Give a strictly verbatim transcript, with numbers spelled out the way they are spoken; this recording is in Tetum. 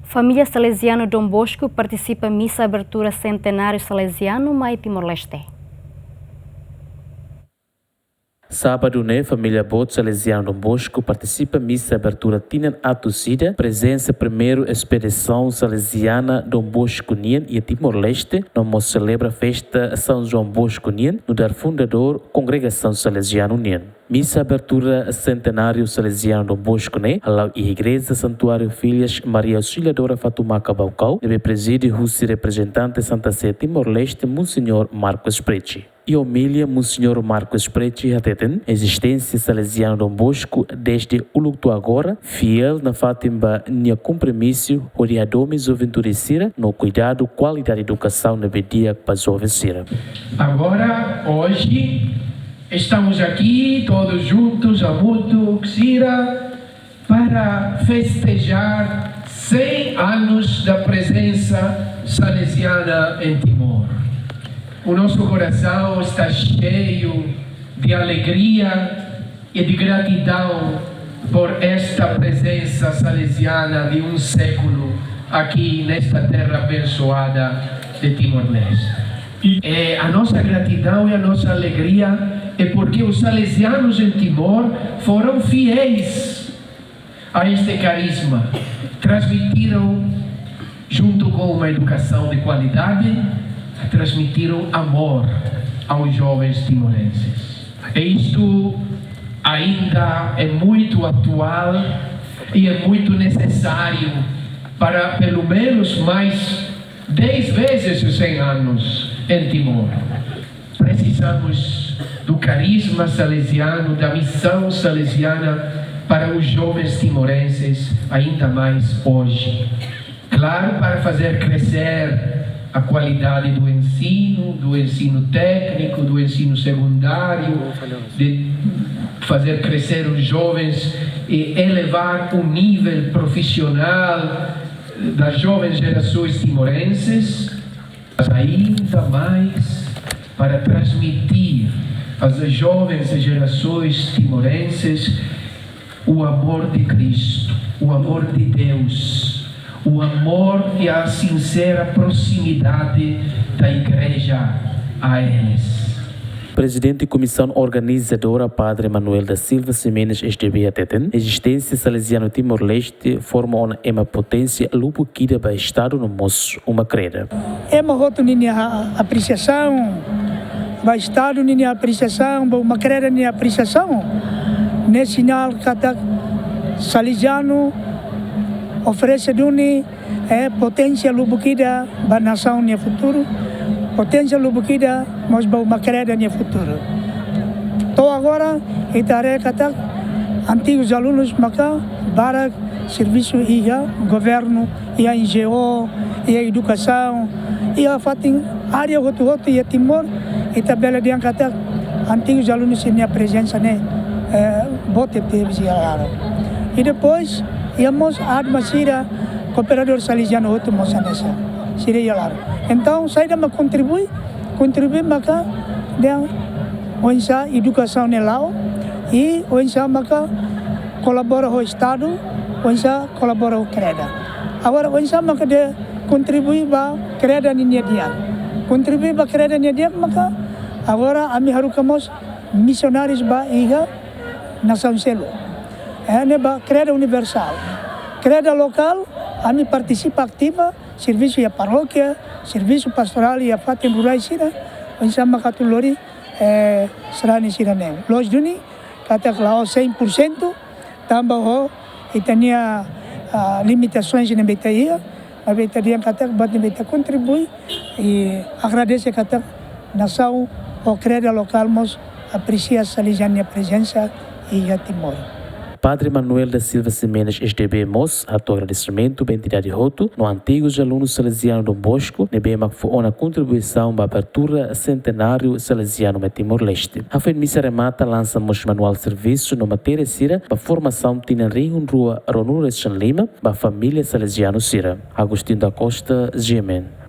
Família Salesianu Dom Bosco partisipa misa abertura Sentenáriu Salesianu mai Timor-Leste. Sábadu ne'e, família boot Salesianu Dom Bosco partisipa misa abertura tinan atus ida, prezensa primeiru espedisaun Salesiana Dom Bosco nian iha Timor-Leste, no mós selebra festa São João Bosco nian, nu'udar fundadór kongregasaun Salesianu nian. Misa abertura Sentenáriu Salesianu Dom Bosco ne'e hala'o iha Igreja Santuáriu Filhas Maria Auxiliadora Fatumaka Baucau, ne'ebé prezide husi reprezentante Santa Sé Timor-Leste, Monseñór Marcos Pretti. Iha omilia, Monseñór Marcos Pretti hateten, ezisténsia Salesianu Dom Bosco dezde uluk to'o agora fiél nafatin ba nia kompromisu hodi hadomi juventude sira no kuidadu kualidade edukasaun ne'ebé di'ak ba joven sira. Agora, hoje, estamos aqui todos juntos, hamutuk sira, para festejar cem anos da presença salesiana em Timor. O nosso coração está cheio de alegria e de gratidão por esta presença salesiana de um século aqui nesta terra abençoada de Timor-Leste. E a nossa gratidão e a nossa alegria é porque os salesianos em Timor foram fiéis a este carisma, transmitiram, junto com uma educação de qualidade, transmitiram amor aos jovens timorenses. E isto ainda é muito atual e é muito necessário para, pelo menos, mais dez vezes os cem anos em Timor. Precisamos do carisma salesiano, da missão salesiana para os jovens timorenses, ainda mais hoje. Claro, para fazer crescer a qualidade do ensino, do ensino técnico, do ensino secundário, de fazer crescer os jovens e elevar o nível profissional das jovens gerações timorenses, mas ainda mais para transmitir às jovens gerações timorenses o amor de Cristo, o amor de Deus, o amor e a sincera proximidade da Igreja a eles. Prezidente Komisaun Organizadora, Padre Manuel da Silva Ximenes, S D B, hateten, ezisténsia Salesianu Timor-Leste forma ona ema poténsia lubuk ida ba Estadu no mós uma kreda. Ema hotu ninia apresiasaun ba Estadu, ninia apresiasaun ba uma kreda, ninia apresiasaun ne'e sinál katak Salesianu oferese duni, eh, poténsia lubuk ida ba nasaun nia futuru, poténsia lubuk ida mós ba uma kreda nia futuru. To'o agora, ita haree katak antigus alunus maka barak servisu iha governu, iha N G O, iha edukasaun, iha fatin área hotu-hotu iha Timor, ita bele dehan katak antigus alunus sira-nia prezensa ne'e, eh, boot tebes iha laran. I depois, iha mós ADMA sira, kooperadór Salesianu hotu mós hanesan sira iha laran. Entaun, saida mak kontribui, kontribui maka dehan oinsá edukasaun ne'e la'o, i oinsá maka kolabora ho Estadu, oinsá kolabora ho kreda. Agora, oinsá maka dehan kontribui ba kreda ninia di'ak. Kontribui ba kreda nia di'ak maka agora ami haruka mós misionárius ba iha nasaun seluk. Eh, ne'e ba kreda universál. Kreda lokál, ami partisipa ativa, servisu iha parókia, servisu pastorál iha fatin rurál sira, oinsá maka atu lori, eh, sarani sira-ne'e. Loos duni, katak la'ós cem por cento, tanba ho ita-nia, ah, limitasaun ne'ebé ita iha, maibé ita dehan katak buat ne'ebé ita kontribui, i agradese katak nasaun ho kreda lokál mós apresia Salesianu nia prezensa iha Timor. Padre Manuel da Silva Ximenes, S D B, mós hato'o agradesimentu ba entidade hotu no antigus alunus Salesianu Dom Bosco, ne'ebé mak fó ona kontribuisaun ba abertura Sentenáriu Salesianu mai Timor-Leste. Hafoin misa remata, lansa mós manuál servisu no matéria sira ba formasaun tinan rihun rua ruanulu-resin-lima ba família Salesianu sira. Agostinho da Costa, G M N.